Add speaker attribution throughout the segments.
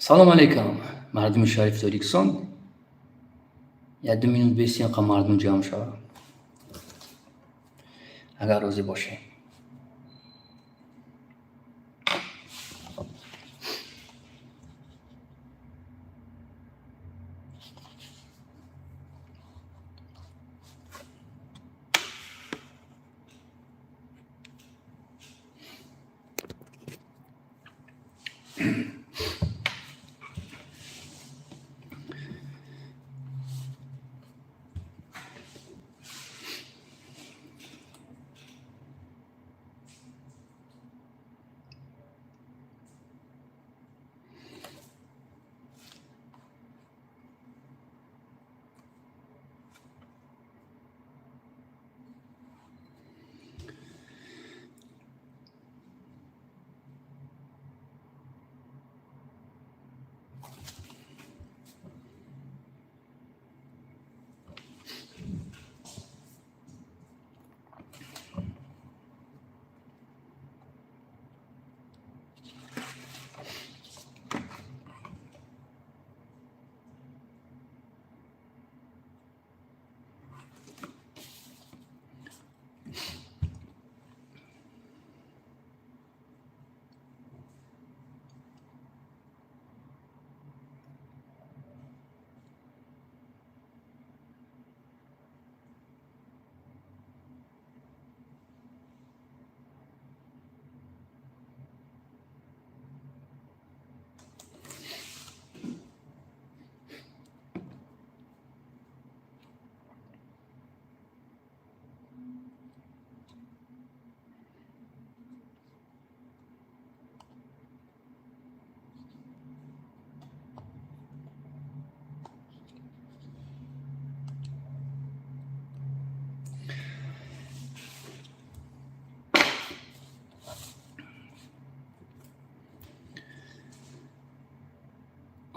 Speaker 1: Салом алейкум, мардуми шарифи Тоҷикистон. Як 2 минут бесиям, қа мардум ҷамъ шавад, агар розӣ бошед.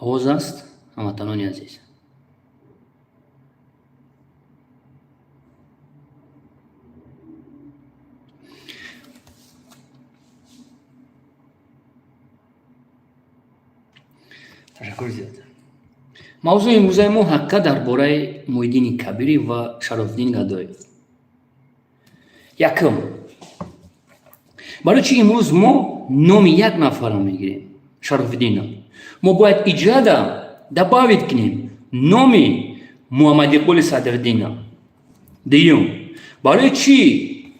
Speaker 1: Овоз аст, ҳамватанони азиз? Ташаккур зиёд. Мавзӯи имрӯзаи мо ҳақиқат дар бораи Муҳиддини Кабирӣ ва Шарофиддин Гадоев. Якум, барои чӣ имрӯз мо номи як нафарро мегирем, Шарофиддина? Мо бояд иҷада добавить кунем номи Муҳаммадиқболи Садриддина. Дуюм, барои чӣ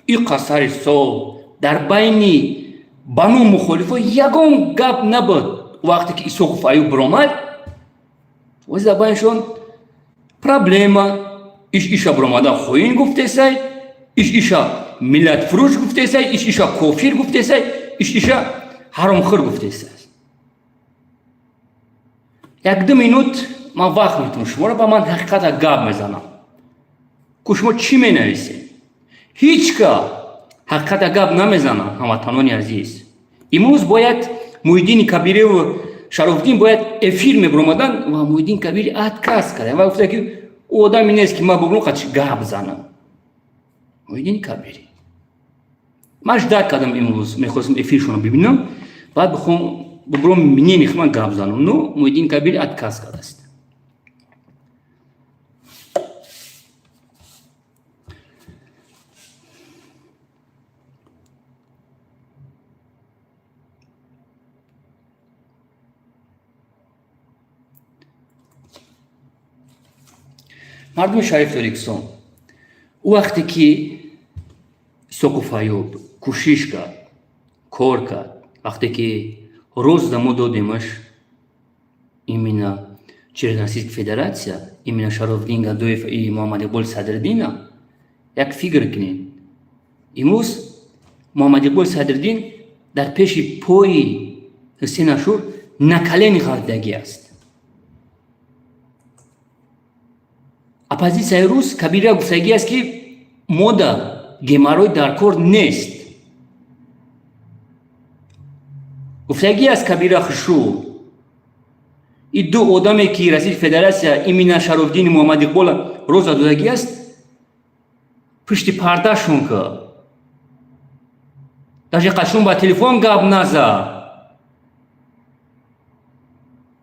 Speaker 1: и қасари сол дар байни бану мухолифо ягон гап набуд? Вақте ки Исоқов Аюб биромад, оз дар байнашон проблема, иш иша биромада хоин гуфтесай, иш иша миллатфурӯш гуфтесай, иш иша кофир гуфтесай, иш иша ҳаромхӯр гуфтесай. Як 2 минут ман вақт метавонам шуморо, ба ман ҳақиқата гап мезанам, ку шумо чӣ менависед? Ҳеҷ ка ҳақиқата гап намезанам. Ҳамватанони азиз, имрӯз бояд Муҳиддини Кабириву Шарофиддин бояд эфир мебиромаданд ва Муҳиддин Кабири отказ кард ва гуфта, ки ӯ одаме нест, ки ман бубинам, қач гап занам. Муҳиддини Кабири ман ждать кардам, имрӯз мехостам эфиршонро бибинам, баъд бихом бубуром, мнение ман гап занам, но Муҳиддин Кабири отказ кардааст. Мардуми шариф Тоҷикистон, ӯ вақте ки Исоқу Аюб кӯшиш кард, кор кард, вақте ки роз мо додемаш именно через Российская Федерация, именно Шарофиддин Гадоев и Муҳаммадиқболи Садриддина, як фикр кунед: имрӯз Муҳаммадиқболи Садриддин дар пеши пои Ҳусен Ашур на колени ғалтидагӣ аст. Оппозитсияи рус Кабира гуфтагӣ аст, ки мода геморрой дар кор нест. Гуфтагӣ аст Кабира хушу и ду одаме, ки Российская Федерация именно Шарофиддини Муҳаммадиқбола роза додагӣ аст, пушти пардашон ка даже қашун ба телефон гап назад.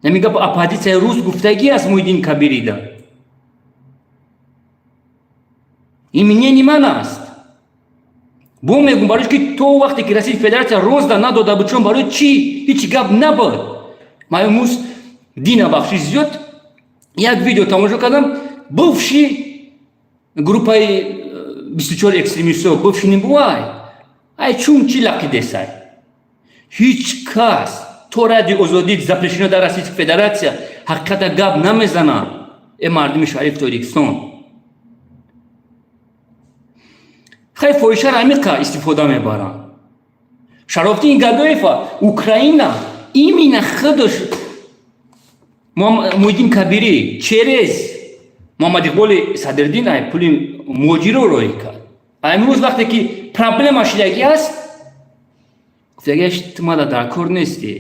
Speaker 1: Ҳамин гап оппозитсияи рус гуфтагӣ аст Муҳиддин Кабирида. Ин мнение ман аст. Бо мегум, барои ки то вақте ки Российская Федерация розда надода буд, чун барои чӣ ҳеҷ гап набуд. Ман имрӯз дина бахши зиёд як видео тамошо кардам, бывший группаи 24 экстремистҳо, бывший небувай, ай чун чӣ лақидесай. Ҳеҷ кас то Радио Озодӣ запрещено дар Российская Федерация ҳақиқата гап намезанад. Э, мардуми шариф Тоҷикистон, хай, фоҳишаро амиқа истифода мебаранд. Шарофдин Гадоева Украина именно худаш Муҳиддин Кабирӣ через Муҳаммад Иқболи Садриддин ай пули муҳоҷиро роҳӣ кард. А имрӯз вақте ки проблема шидагӣ аст, гуфтагиаш ту мада дар кор нестӣ,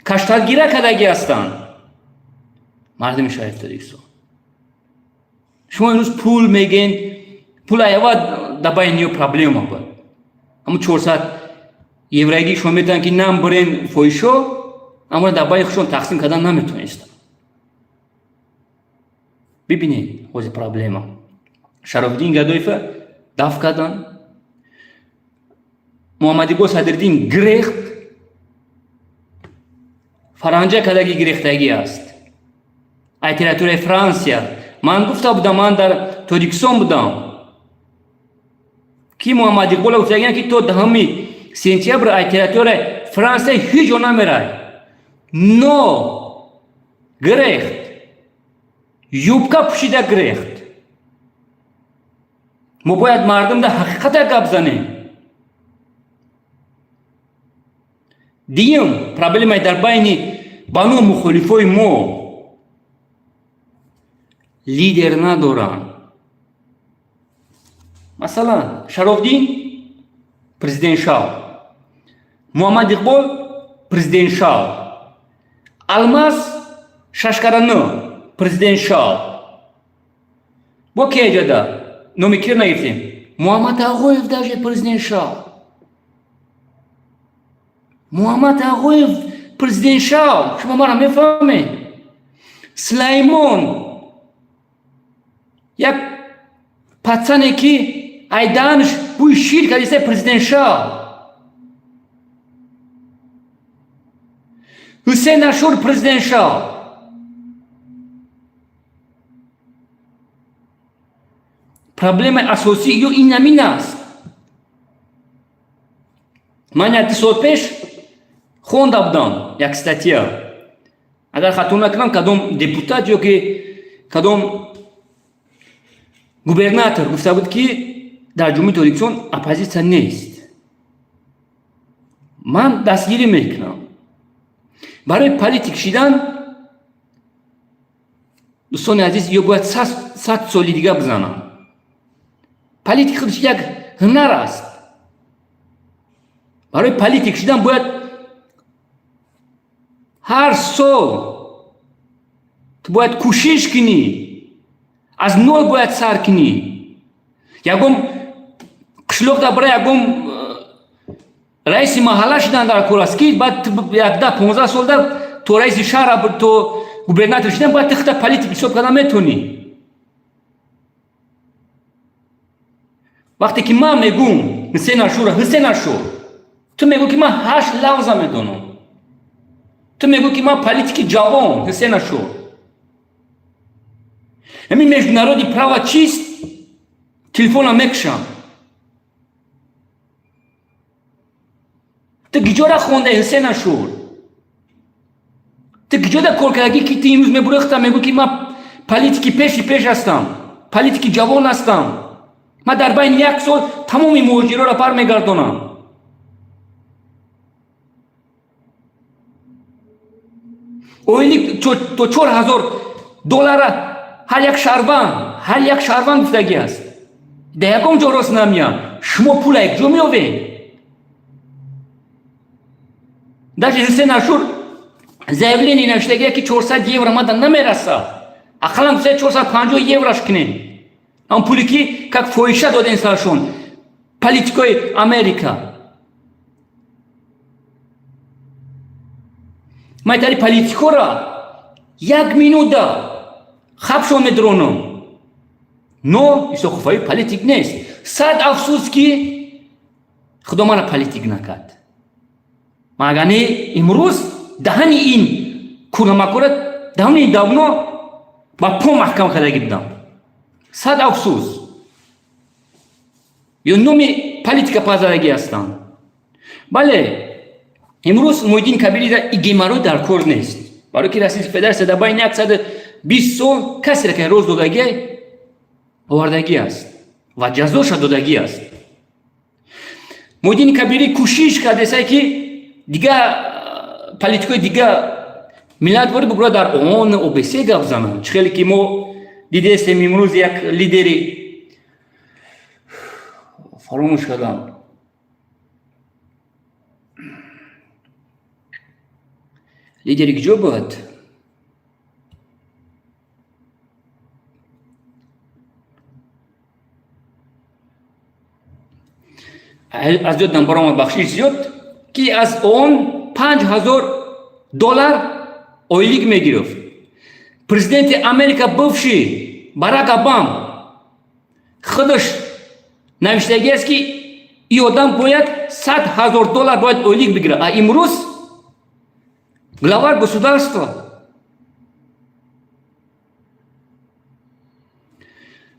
Speaker 1: кашталгира кардагӣ ҳастанд. Мардуми шариф Тоҷикистон, шумо имрӯз пул мегӯен, пул аява дар байни ё проблема буд. Ҳамун 400 евроигӣ шумо метавонед ки нам бирен фоҳишо, аммо дар байни худшон тақсим кардан наметонистанд. Бибинед, ҳозир проблема Шарофиддин Гадоева дафт карданд, Муҳаммадиқбол Садриддин гирехт, фаранҷа кардагӣ гирехтагӣ аст ай территорияи Франсия. Ман гуфта будам, ман дар Тоҷикистон будам, ки Муҳаммад Иқбола гуфтагиам, ки то 10 сентябр ай территорияи Франсия ҳеҷ ҷо намерай. Но гирехт, юбка пӯшида гирехт. Мо бояд мардум дар ҳақиқата гап занем. Дуюм проблемаи дар байни ба ном мухолифои мо лидер надоранд. Масалан, Шарофдин президент шав, Муҳаммад Иқбол президент шав, Алмаз шашкарано президент шав, бо ки эҷода номи киро нагирифтем, Муҳаммад Ағоев даже президент шав, Муҳаммад Ағоев президент шав. Шумо мара мефаҳмед? Сулаймон як пацане, ки айдаанш бӯи шир кардиста, президент шав. Ҳусейн Ашур президент шав. Проблемаи асосӣ ё ин ҳамин аст. Ман як 2 сол пеш хонда будам як статья, агар хато накунам, кадом депутат ё ки кадом губернатор гуфта буд, ки дар Ҷумҳурии Тоҷикистон оппозитсия нест. Ман дастгирӣ мекунам. Барои политик шидан, дӯстони азиз, ё бояд 100 соли дига бизанам. Политик худаш як ҳунар аст. Барои политик шидан бояд ҳар сол ту бояд кӯшиш кунӣ, аз нол бояд сар кунӣ. Ягон қишлоқ дар барои ягон раиси маҳалла шидан дар кор аст, ки баъд як 10, 15 сол дар то раиси шаҳр, то губернатор шидан, бояд ту худта политик ҳисоб кардан метавонӣ. Вақте ки ман мегӯм Ҳусейн Ашура, Ҳусейн Ашур, ту мегӯ, ки ман ҳашт лавза медонам. Ту мегӯ, ки ман политики ҷавон, Ҳусейн Ашур. Ҳамин международный право чист? Телефонам мекушам. Ту киҷора хондаи, Ҳусейн Ашур? Ту киҷода кор кардагӣ, ки ту имрӯз мебурехта мегӯ, ки ман политики пеши пеш ҳастам, политики ҷавон ҳастам, ман дар байни як сол тамоми муҳоҷироро бармегардонам? Ойлик то 4000 доллара ҳар як шаҳрванд, ҳар як шаҳрванд гуфтагӣ аст. Дар ягон ҷо рост намеяд. Шумо пула якҷо меёвед? Даже Ҳусейн Ашур заявление навиштагия, ки 400 евро мада намерасад, ақаллан гуфта 450 еврош кунем. Он пуле ки как фоҳиша додем саршон политикои Америка. Ман тари политикора як минута хабшон медронам. Но Исоқуфаи политик нест. Сад афсӯс, ки Худо мана политик накард. Ман агар не, имрӯз даҳани ин кунамакора давни давно ба по маҳкам кардагӣ будам. Сад афсӯс, ё номи политика пазарагӣ ҳастанд. Бале, имрӯз Муҳиддин Кабирида и геморрой дар кор нест, барои ки Российская Федерация дар байни 120 сол касеро ки роз додагӣ овардагӣ аст ва ҷазоша додагӣ аст. Муҳиддини Кабирӣ кӯшиш кардесае, ки дига политикои дига миллат бори бигӯра дар ООН, ОБСЕ гап зананд. Чӣ хеле ки мо дидестем, имрӯз як лидери фаромӯш кардам, лидери куҷо буд, аз ёдам баромад, бахшиш зиёд, ки аз ООН 5000 доллар ойлик мегирифт. Президенти Америка бывший Барак Обам худаш навиштагӣ аст, ки и одам бояд 100 000 доллар бояд ойлик бигирад. А имрӯз глава государства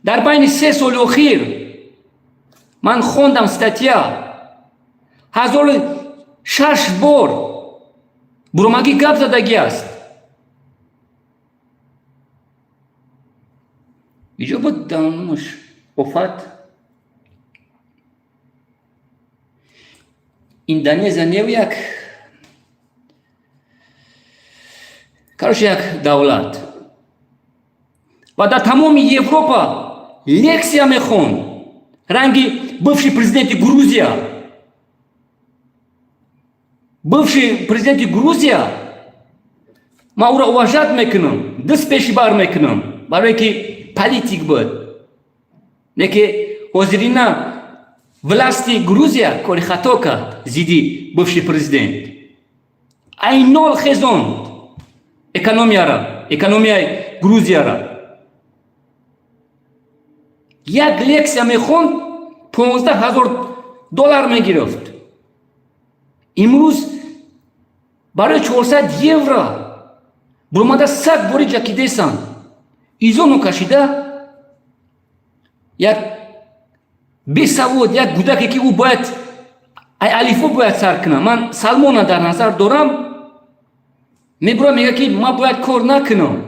Speaker 1: дар байни 3 соли охир, ман хондам статья, 1006 бор буромагӣ гап задагӣ аст. Иҷо буд дамуш офат Индонезия нев, як, короче, як давлат ва дар тамоми Европа лексия мехонд, ранги бывший президенти Грузия. Бывший президенти Грузия, ман ӯро уважать мекунам, даст пеши бар мекунам, барое ки политик буд. Леки ҳозирина власти Грузия кори хато кард зидди бывший президент. Айнол хезонд экономияра, экономияи Грузияра. Як лексия мехонд, 15 000 доллар мегирифт. Имрӯз барои 400 евро буромада саг бори ҷакидесанд, изону кашида, як бесавод, як гудаке, ки ӯ бояд ай алифо бояд сар кунад. Ман Салмона дар назар дорам. Мебурам, мега, ки ман бояд кор накунам,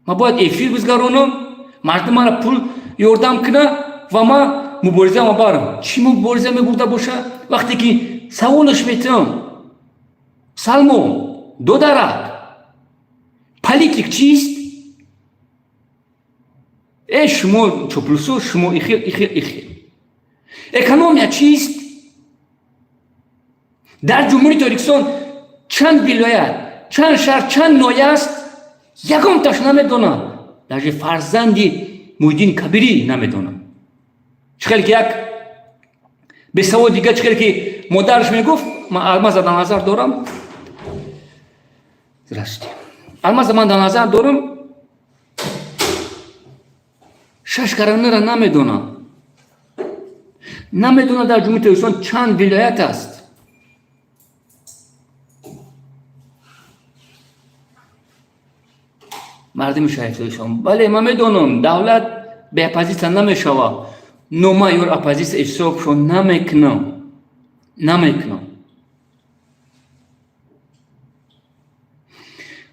Speaker 1: ман бояд эфир бизгаронам, мардум мара пул ёрдам куна ва ман мубориза мабарам. Чӣ мубориза мебурда боша? Вақте ки саволаш метиҳам: «Салмон, додарак, политик чист?» Э, шумо чоплусо, шумо ихел, ихел, ихел. Экономия чист? Дар Ҷумҳурии Тоҷикистон чанд вилоят, чанд шаҳр, чанд ноҳия аст, ягонташ намедонад. Даже фарзанди Муҳиддин Кабирӣ намедонад. Чӣ хеле ки як бесавод дига, чӣ хеле ки модараш мегуфт, ман Алмаза дар назар дорам. Здравствуйте. Алмаза ман дар назар дорам, шаш каранара намедонам, намедонад дар Ҷумҳурии Тоҷикистон чанд вилоят аст. Мардуми шариф Тоҷикистон, бале, ман медонам, давлат бе оппозитсия намешавад, но ман ёр оппозитсия ҳисобшон намекунам, намекунам.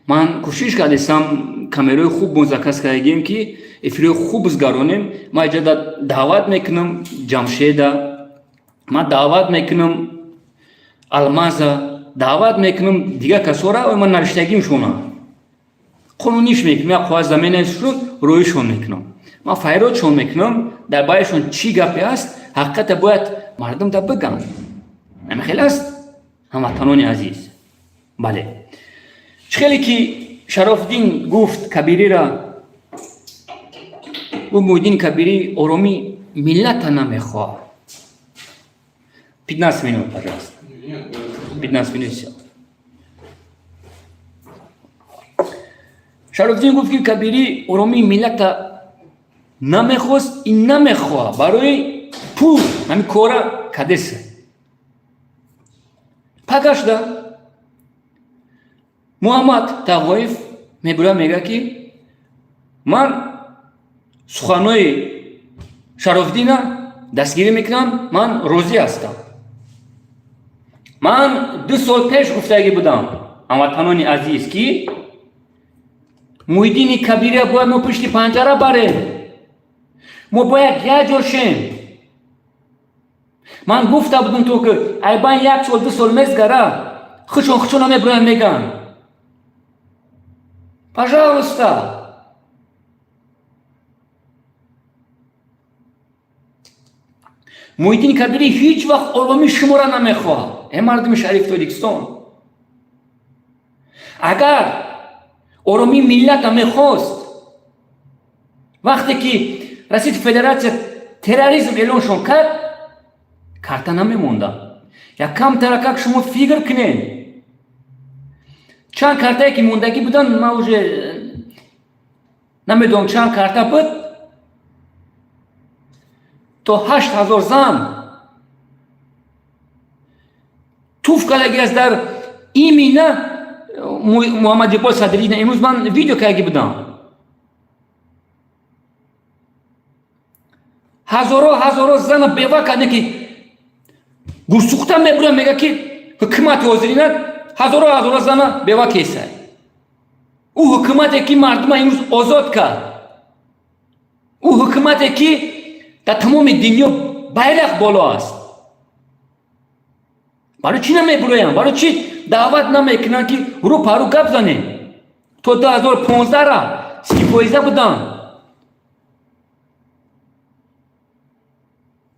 Speaker 1: Ман кӯшиш кардесам, камераи хуб мо заказ кардагем, ки эфирои хуб бизгаронем. Ман иҷода даъват мекунам Ҷамшеда, ман даъват мекунам Алмаза, даъват мекунам дигар касора. Ман навиштагимшона қонуниш мекунам, як қоғаз заменашон роишон мекунам, ман файродшон мекунам. Дар барояшон чӣ гапе аст, ҳақиқата бояд мардум да биган. Ҳамин аст, ҳамватанони азиз. Бале, чӣ хеле ки Шарофиддин гуфт Кабирира, гуфт: «Муҳиддини Кабирӣ оромӣ миллата намехоҳад». 15 минут, пожалуйста. 15 минут, всё. Шарофиддин гуфт, ки Кабирӣ оромии миллата намехост и намехоҳад, барои пул ҳамин кора кадеса. Пагашда Муҳаммад Тағоев мебурад, мегӯяд, ки ман суханҳои Шарофиддина дастгирӣ мекунам, ман розӣ ҳастам. Ман 2 сол пеш гуфтагӣ будам, ҳамватанони азиз, ки Муҳиддини Кабирия бояд мо пушти панҷара барем, мо бояд якҷо шем. Ман гуфта будам, то ки айбан як сол, 2 сол мезгара, худшон худшона мебуранд, мегӯянд: «Пожалуйста». Муҳиддини Кабирӣ ҳеҷ вақт оромии шуморо намехоҳад, э мардуми шарифи Тоҷикистон. Агар оромии миллата мехост, вақте ки Российская Федерация терроризм эълоншон кард, карта намемонда. Як камтаракак шумо фикр кунед, чанд картае ки мондагӣ буданд, ман уже намедонам, чанд карта буд, то 8000 зан туф кардагӣ аст дар имина Муҳаммад Иқбол Садриддин. Имрӯз ман видео кардагӣ будам, ҳазоро ҳазоро зана бева карда, ки гурсухта мебурам, мега, ки ҳукумати ҳозирина ҳазоро ҳазоро зана бева кесай. Ӯ ҳукумате, ки мардума имрӯз озод кард, ӯ ҳукумате, ки дар тамоми дунё байрақ боло аст, барои чӣ намебуроянд? Барои чӣ даъват намекунанд, ки рӯ парӯ гап занем? То 2015-ра 30 фоиза буданд,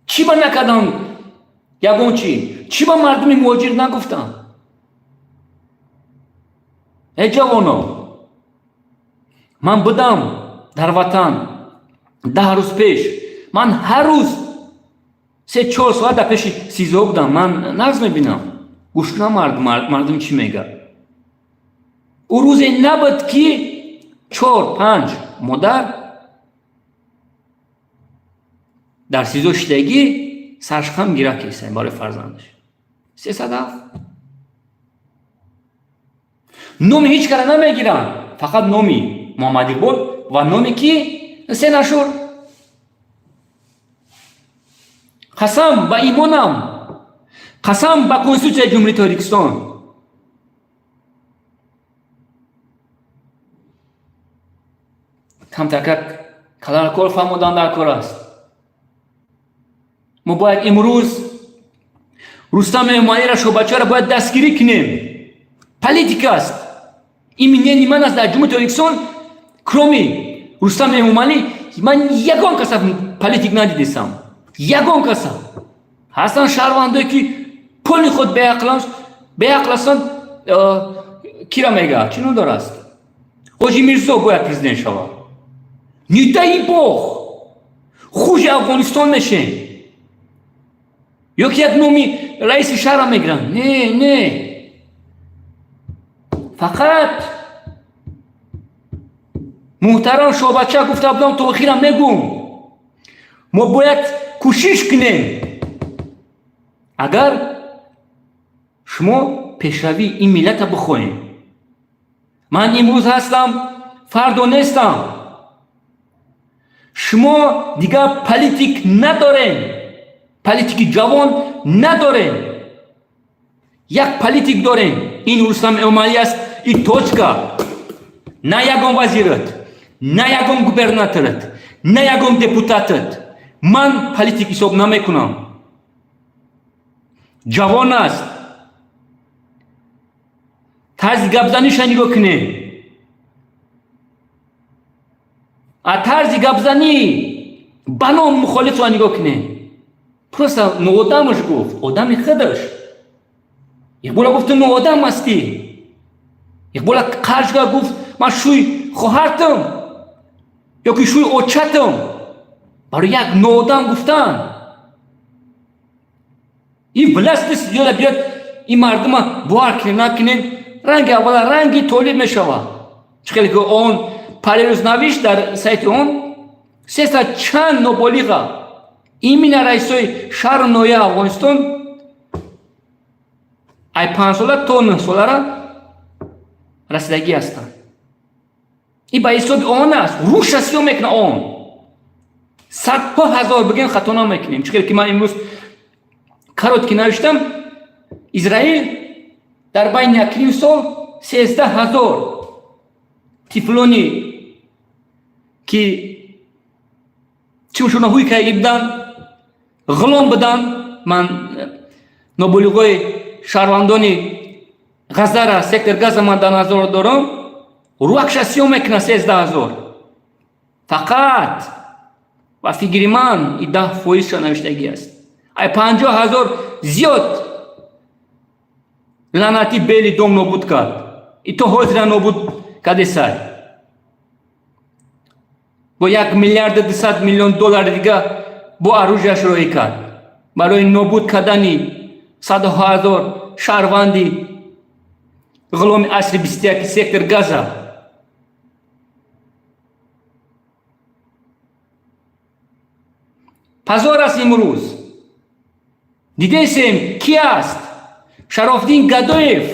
Speaker 1: чӣ ба накарданд ягон чӣ? Чӣ ба мардуми муҳоҷир нагуфтанд? Э ҷавоно, ман будам дар ватан 10 рӯз пеш, ман ҳар рӯз 3-4 соат дар пеши СИЗО будам. Ман нағз мебинам, гӯш кунам мардум чӣ мегӯяд. Ӯ рӯзе набуд, ки чор панҷ модар дар СИЗО шидагӣ саршхам гира кесай барои фарзандаш. 307 номи ҳеҷ кара намегиранд, фақат номи Муҳаммад Иқбол ва номи ки се нашур. Қасам ба имонам, қасам ба Конститутсияи Ҷумҳурии Тоҷикистон, камтаркак каларкор фаҳмодан дар кор аст. Мо бояд имрӯз Рустам Эмомалиро, шобачаро бояд дастгирӣ кунем. Политика аст, ин мнение ман аст. Дар Ҷумҳурии Тоҷикистон, кроме Рустам Эмомалӣ, ман ягон каса политик надидистам, ягон каса. Ҳастанд шаҳрвандое, ки пули худ беақл ҳастанд. Кира мега, чӣ ном дораст, Ҳоҷи Мирзо бояд президент шавад. Не дай бог, хужи Афғонистон мешем. Ё ки як номи раиси шаҳрам мегиранд. Не, не, фақат муҳтарам шобача, гуфта будам, то охирам мегӯм: мо бояд кӯшиш кунем. Агар шумо пешравии ин миллата бихоҳем, ман имрӯз ҳастам, фардо нестам. Шумо дигар политик надорем, политики ҷавон надорем, як политик дорем, ин Рустам Эмомалӣ аст и точка. На ягон вазират, на ягон губернаторат, на ягон депутатат ман политик ҳисоб намекунам. Ҷавон аст, тарзи гапзаниша нигоҳ кунем, а тарзи гапзанӣ ба ном мухолифро нигоҳ кунем. Просто ноодамаш гуфт, одами худаш Иқбола гуфт: «Ту ноодам ҳастӣ». Иқбола қаржга гуфт: «Ман шӯй хоҳартам ё ки шӯй очатам». Барои як ноодам гуфтан ин власть нест. Ёда биёд, ин мардума бовар кунем, накунем, ранги аввала ранги толиб мешавад. Чӣ хеле ки он парерӯз навишт дар сайти он сесад чанд ноболиға именно раисои шаҳру ноҳияи Афғонистон ай 5 сола то 9 солара расидагӣ ҳастанд. Ин ба ҳисоби он аст, рӯша сиёҳ мекунад он. Садҳо ҳазор бигем, хато намекунем. Чӣ хеле ки ман имрӯз короткий навиштам, Израил дар байни 1,5 сол 13 000 тифлони ки чимшуна ҳуй карда буданд, ғулом буданд, ман ноболиғои шаҳрвандони Ғаззара, сектор Газа ман дар назар дорам, рӯакша сиёҳ мекунад 13 000. Фақат ба фикри ман и 10 фоизша навиштагӣ аст. Ай 50 000 зиёд лаънати Белый дом нобуд кард. И то ҳозира нобуд кардесай. Бо 1 миллиарду 200 миллион доллари дига бо оружия ш роҳӣ кард барои нобуд кардани садҳо ҳазор шаҳрванди ғуломи асри 21-и сектор Газа. Позор аст имрӯз. Дидесем, ки аст? Шарофдин Гадоев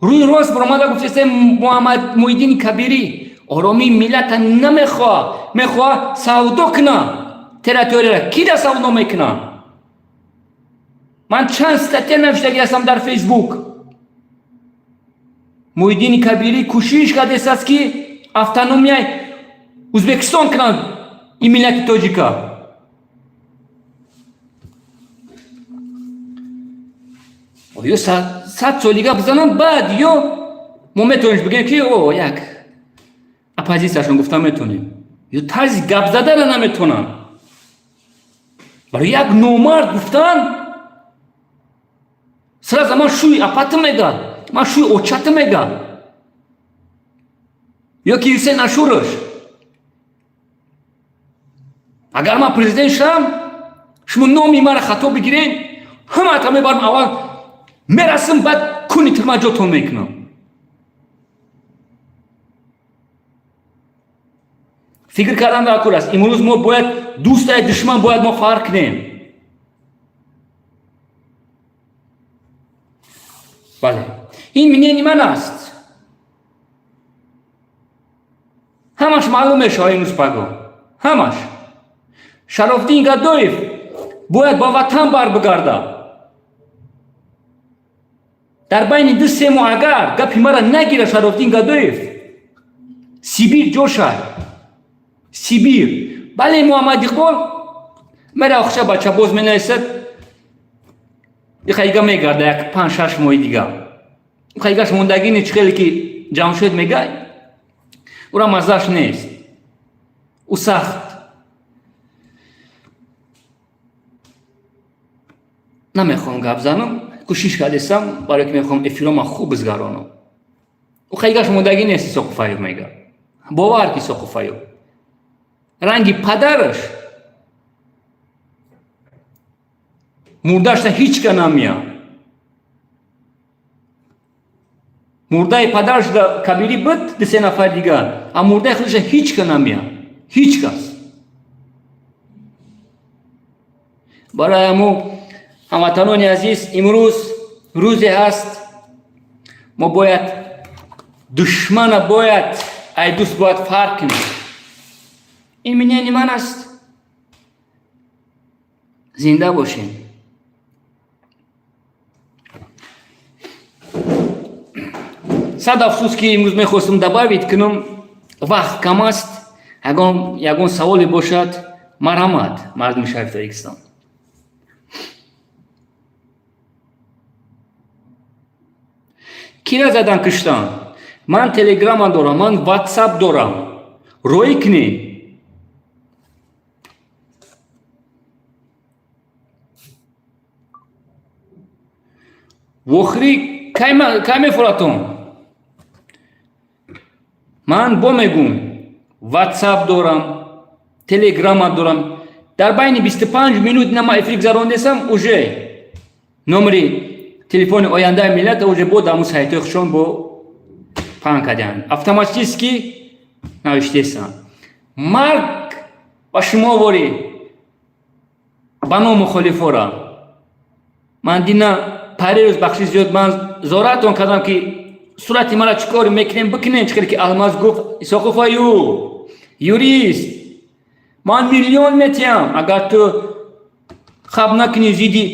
Speaker 1: рӯи рост баромада гуфтесем, Муҳаммад Муҳиддини Кабирӣ оромии миллата намехоҳад, мехоҳад савдо кунад территорияра. Ки да савдо мекунад? Ман чанд статья навиштагӣ ҳастам дар Фейсбук. Муҳиддини Кабирӣ кӯшиш кардааст, ки автономияи Ӯзбекистон кунад ин миллати тоҷика. Ё 100 солига бизанам, баъд ё мо метавонем бигӯем, ки о як оппозитсияшон гуфта метавонем, ё тарзи гап задана наметавонанд. Барои як номард гуфтан сразу ман шӯи апату мега, ман шӯи очату мега, ё ки Ҳусейн Ашураш. Агар ман президент шавам, шумо номи маро хато бигиред, ҳамаата мебарам, аввал мерасим, баъд куни тирма ҷотон мекунам. Фикр кардан дар кор аст. Имрӯз мо бояд дӯстаи душман бояд мо фарқ кунем. Бале, ин мнение ман аст. Ҳамаш маълум мешавад имрӯз паго ҳамаш. Шарофдин Гадоев бояд ба ватан барбигардад дар байни 2-3 моҳ. Агар гапи мара нагира Шарофдин Гадоев, Сибир ҷошай, Сибир. Бале, Муҳаммад Иқбол мера охша бача боз менависад, ихайга мегарда як 5-6 моҳи дига. Хайгаш мондагӣ не, чӣ хеле ки Ҷамшед мегай, ура маззаш нест, ӯ сахт намехоҳам гап занам, кӯшиш кардесам, барое ки мехоҳам эфирома хуб бизгаронам. Ӯ хайгаш мондагӣ нест. Исоқу мега, бовар ки Исоқу Фаюб ранги падараш мурдашта ҳеч ка намеяд. Мурдаи падараш Кабирӣ буд, ду-се нафар дигар, а мурдаи худаша ҳеч ка намеяд, ҳеҷ кас. Барои ҳамо, ҳамватанони азиз, имрӯз рӯзе ҳаст, мо бояд душмана бояд ай дӯст бояд фарқ кунем. Ин мнение ман аст. Зинда бошем. Сад афсӯс, ки имрӯз мехостам добавить кунам, вақт кам аст. Ягон саволе бошад, марҳамат, мардуми шаҳри Тоҷикистон. Кира задан киштан? Ман Телеграма дорам, ман Ватсап дорам, роӣ кунед. Вохӯрӣ кай мефуратон? Ман бо мегӯм, Ватсап дорам, Телеграма дорам. Дар байни 25 минут нама эфир гузарондесам, уже номери телефони Ояндаи миллата уже бо даму сайтои хушон бо Паҳн кардианд, автоматически навиштесанд. Марг ба шумо ворӣ ба ном мухолифора. Ман дина парирӯз, бахши зиёд, ман зоратон кардам, ки сурати мара чӣ кор мекунем, бикунем. Чӣ хеле ки Алмаз гуфт, Исоқов аю юрист, ман миллион метиҳам, агар ту хаб накунӣ зидди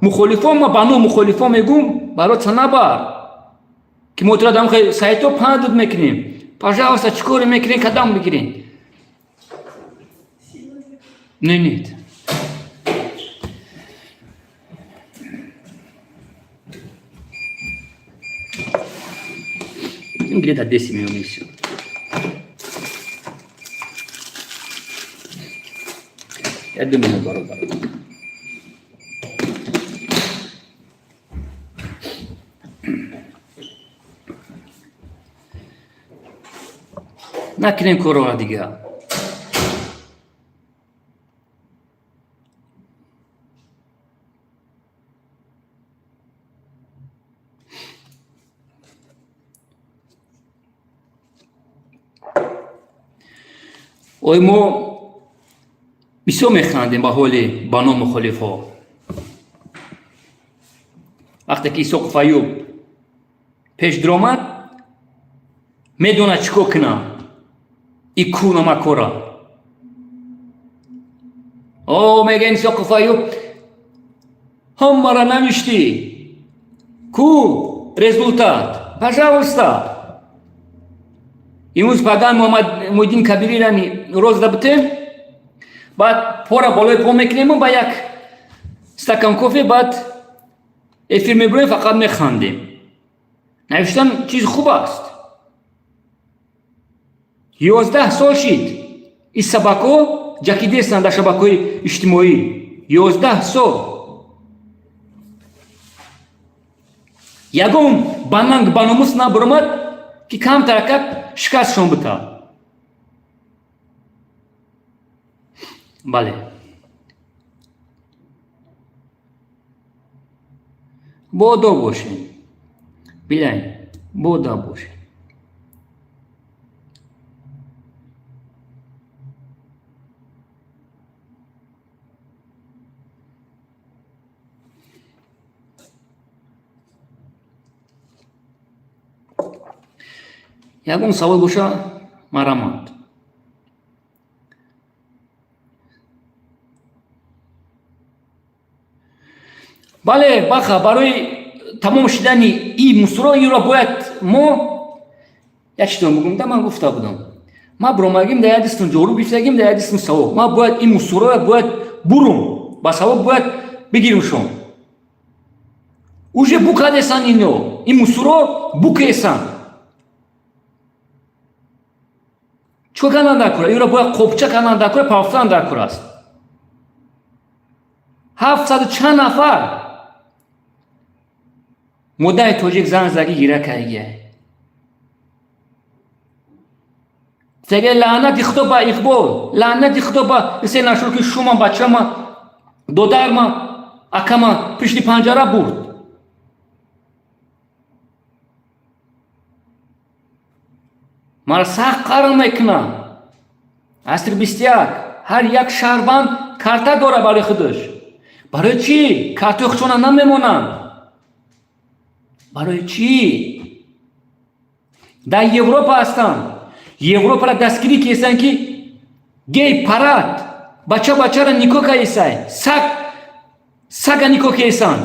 Speaker 1: мухолифон. Ма ба ном мухолифон мегӯм, барот санабар, ки мо тура дар сайтҳо паҳн мекунем. Пожалуйста, чӣ коре мекунем, кадам бигирем. Не, нет. Где-то 10 минут и все. Я думаю, баробар. Накунем корора дига. Ой, мо бисёр механдем ба ҳоли ба ном мухолифҳо. Вақте ки Исоқов Аюб пеш дуромад, медонад чӣ кор кунам и ку намакора. О, мегӯян, Исоқов Аюб ҳамаро навиштӣ, ку результат? Пожалуйста, имрӯз паган Муҳаммад Муҳиддин Кабирирани розда бутем, баъд пора болои по мекунему, ба як стакан кофе, баъд эфир мебурем, фақат механдем. Навиштан чизи хуб аст. 11 сол шид, ин собака ҷакидестанд дар шабакаҳои иҷтимоӣ. 11 сол ягон бананг баномус набуромад, ки камтаракак шикастшон бита. Бале, боодоб бошем, билайн, боодоб бошем. Ягон савол боша, марамад. Бале, баха, барои тамом шудани и мусоро инро бояд мо як чизо бигӯм. Да, ман гуфта будам, ма буромагим, да як дистон ҷору гирифтагим, да як дистон савоб. Ма бояд ин мусороро бояд бурум, ба савоб бояд бигиримшон. Уже букадесан ино, ин мусоро букесан. Чикор кардан дар кура? Инро бояд қопча кардан дар кура, пафтан дар кура аст. Ҳафтсаду чанд нафар модари тоҷик зан заги гира кардагия. Теге, лаънати худо ба Иқбол, лаънати худо ба се нашур, ки шума бачама, додарма, акама пишти панҷара бурд. Мара сахт қарр мекунам. Асри 21 ҳар як шаҳрванд карта дора барои худаш. Барои чӣ картаи худшона намемонанд? Барои чӣ? Дар Европа ҳастанд, Европаро дастгирӣ кесанд, ки гей парад, бача бачаро никоҳ кардесай, саг сага никоҳ кесанд.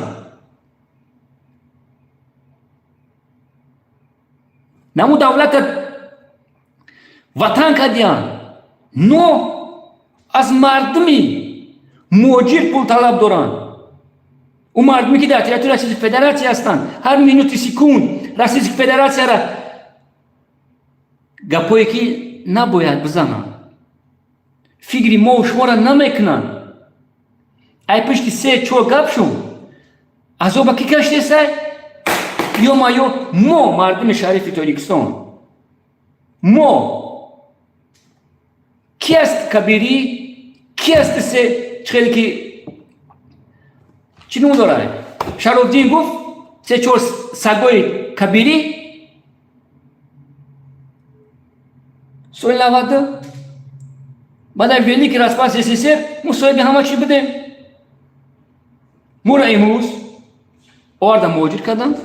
Speaker 1: Наму давлата ватан кардиянд, но аз мардуми муҳоҷир пул талаб доранд. Ӯ мардуме, ки дар территорияи Российской Федерация ҳастанд, ҳар минути секунд Российской Федерацияра гапое, ки набояд бизананд, фикри мо шуморо намекунанд. Ай пишти се чор гапшун азоба ки каштесай, ё ма, ё мо, мардуми шарифи Тоҷикистон. Мо ки аст Кабирӣ, ки аст се чихеле ки чӣ ном дорад, Шарофдин гуфт, се чор сагои Кабирӣ. Соли 90 баъд аз великий распад СССР мо соҳиби ҳама чӣ будем. Моро имрӯз оварда муҳоҷир карданд,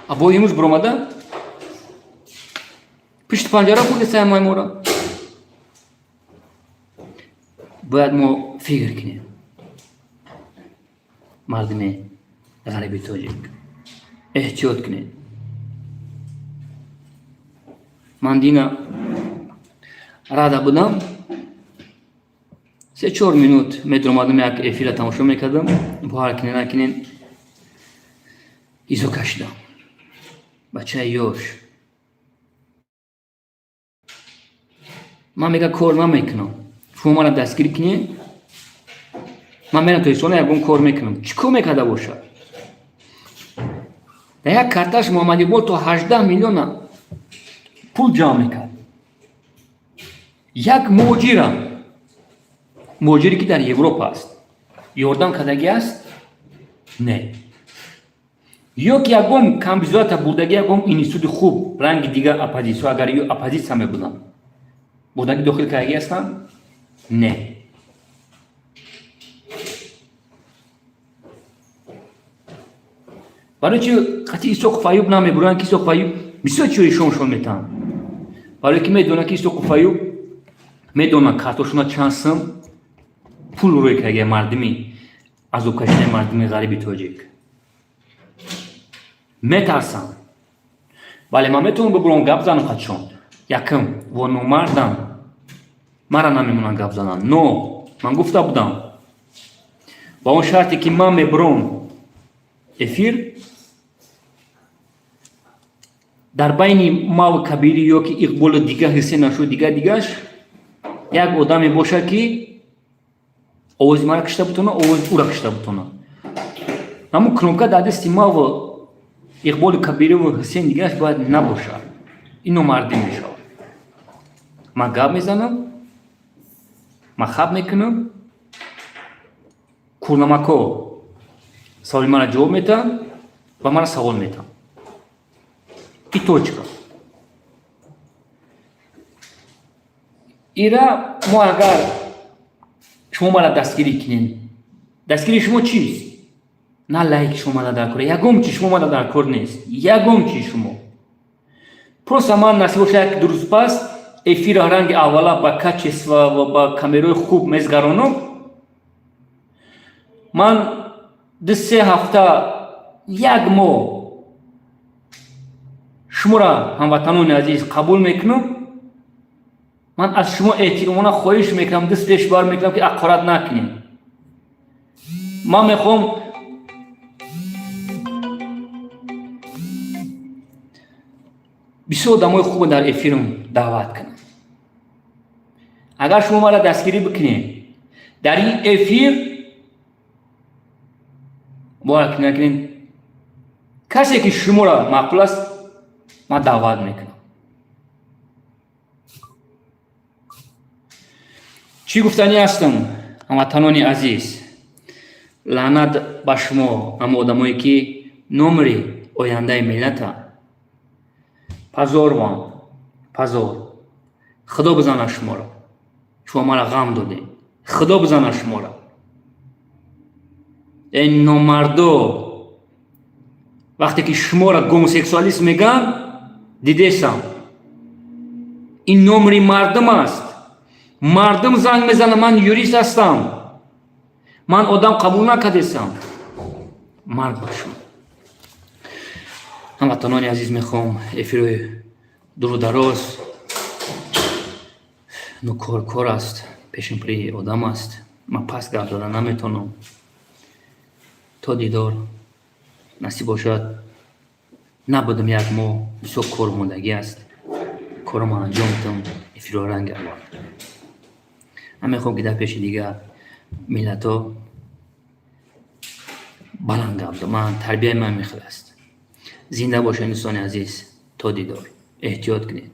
Speaker 1: а бо имрӯз биромада пишти панҷара бурдеса ҳамаи моро. Бояд мо фикр кунем, мардуми ғариби тоҷик, эҳтиёт кунед. Ман дина рада будам, 3-4 минут медуромадам, як эфира тамошо мекардам, бовар кунед накунед, изо кашидам. Бачаи ёш ман мега кор намекунам, шумо мара дастгирӣ кунед, ман мерам Тоҷикистон, ягон кор мекунам. Чӣ кор мекарда бошад? Дар як карташ Муҳаммад Иқбол то 18 миллиона пул ҷамъ мекард. Як муҳоҷирам, муҳоҷире ки дар Европа аст, ёрдам кардагӣ аст? Не. Ё ки ягон камбизоата бурдагӣ ягон институти хуб, ранги дигар оппозитсия, агар ё оппозитсия мебуданд, бурдагӣ дохил кардагӣ ҳастанд? Не. Барои чи қатъи Исоқов Аюб намебуранд, ки Исоқов Аюб бисёр чиҳои шомшон метаҳанд? Барое ки медонад, ки Исоқов Аюб медонад картошуна чанд сум пул рӯй кардаги мардуми азобкашидаи, мардуми ғариби тоҷик. Метарсанд. Бале, ман метавонам бибурам, гап занам қатшон. Якм во номардам, мара намемонанд гап зананд. Но ман гуфта будам, ба он шарте ки ман мебурам эфир, дар байни маву Кабирӣ ё ки Иқболу дигар Ҳусен нашу дигар дигаш як одаме бошад, ки овози мара кишта бутона, овози ӯра кишта бутона. Ҳамун кнопка дар дасти маву Иқболи Кабириву Ҳусен дигараш бояд набошад. Ин номардӣ мешавад. Ман гап мезанам, ман хаб мекунам, курнамако саволи мара ҷавоб метаҳанд ва мара савол метаҳанд. И точка. Ира мо агар шумо мара дастгирӣ кунед, дастгирии шумо чист? На лайк шумо мара дар кор, ягон чи шумо мара дар кор нест, ягон чи шумо. Просто ман насиб боша, як ду рӯз пас эфира ранги аввала ба качество ва ба камераи хуб мезгаронам. Ман 2-3 ҳафта, як моҳ шуморо, ҳамватанони азиз, қабул мекунам. Ман аз шумо эҳтиромона хоҳиш мекунам, даст пеш бар мекунам, ки ақорат накунем. Ман мехоҳам бисёр одамои хубо дар эфирам даъват кунам. Агар шумо маро дастгирӣ бикунед дар ин эфир, бовар накунед, касе ки шуморо маъқул аст, ман даъват мекунам. Чӣ гуфтанӣ ҳастам, ҳамватанони азиз? Лаънат ба шумо, ҳама одамое ки номери ояндаи миллата. Позор вам, позор! Худо бизана шуморо, шумо мара ғам додед. Худо бизана шуморо, эй номардо! Вақте ки шуморо гомосексуалист мегӯянд, дидесам, ин номери мардум аст. Мардум занг мезанад: ман юрист ҳастам, ман одам қабул накардесам. Марг ба шумо! Ҳамватанони азиз, мехоҳам эфирои дуру дароз, ну, кор кор аст, пешинпири одам аст, ман паст гап зада наметавонам. То дидор насиб бошад. Набудам як моҳ, бисёр кор мондагӣ аст, корро ман анҷом медиҳам, эфиро ранги аввал. Ман мехоҳам, ки дар пеши дигар миллатҳо баланд гап зад. Ман тарбияи ман мехел аст. Зинда бошед, дӯстони азиз, то дидор. Эҳтиёт кунед.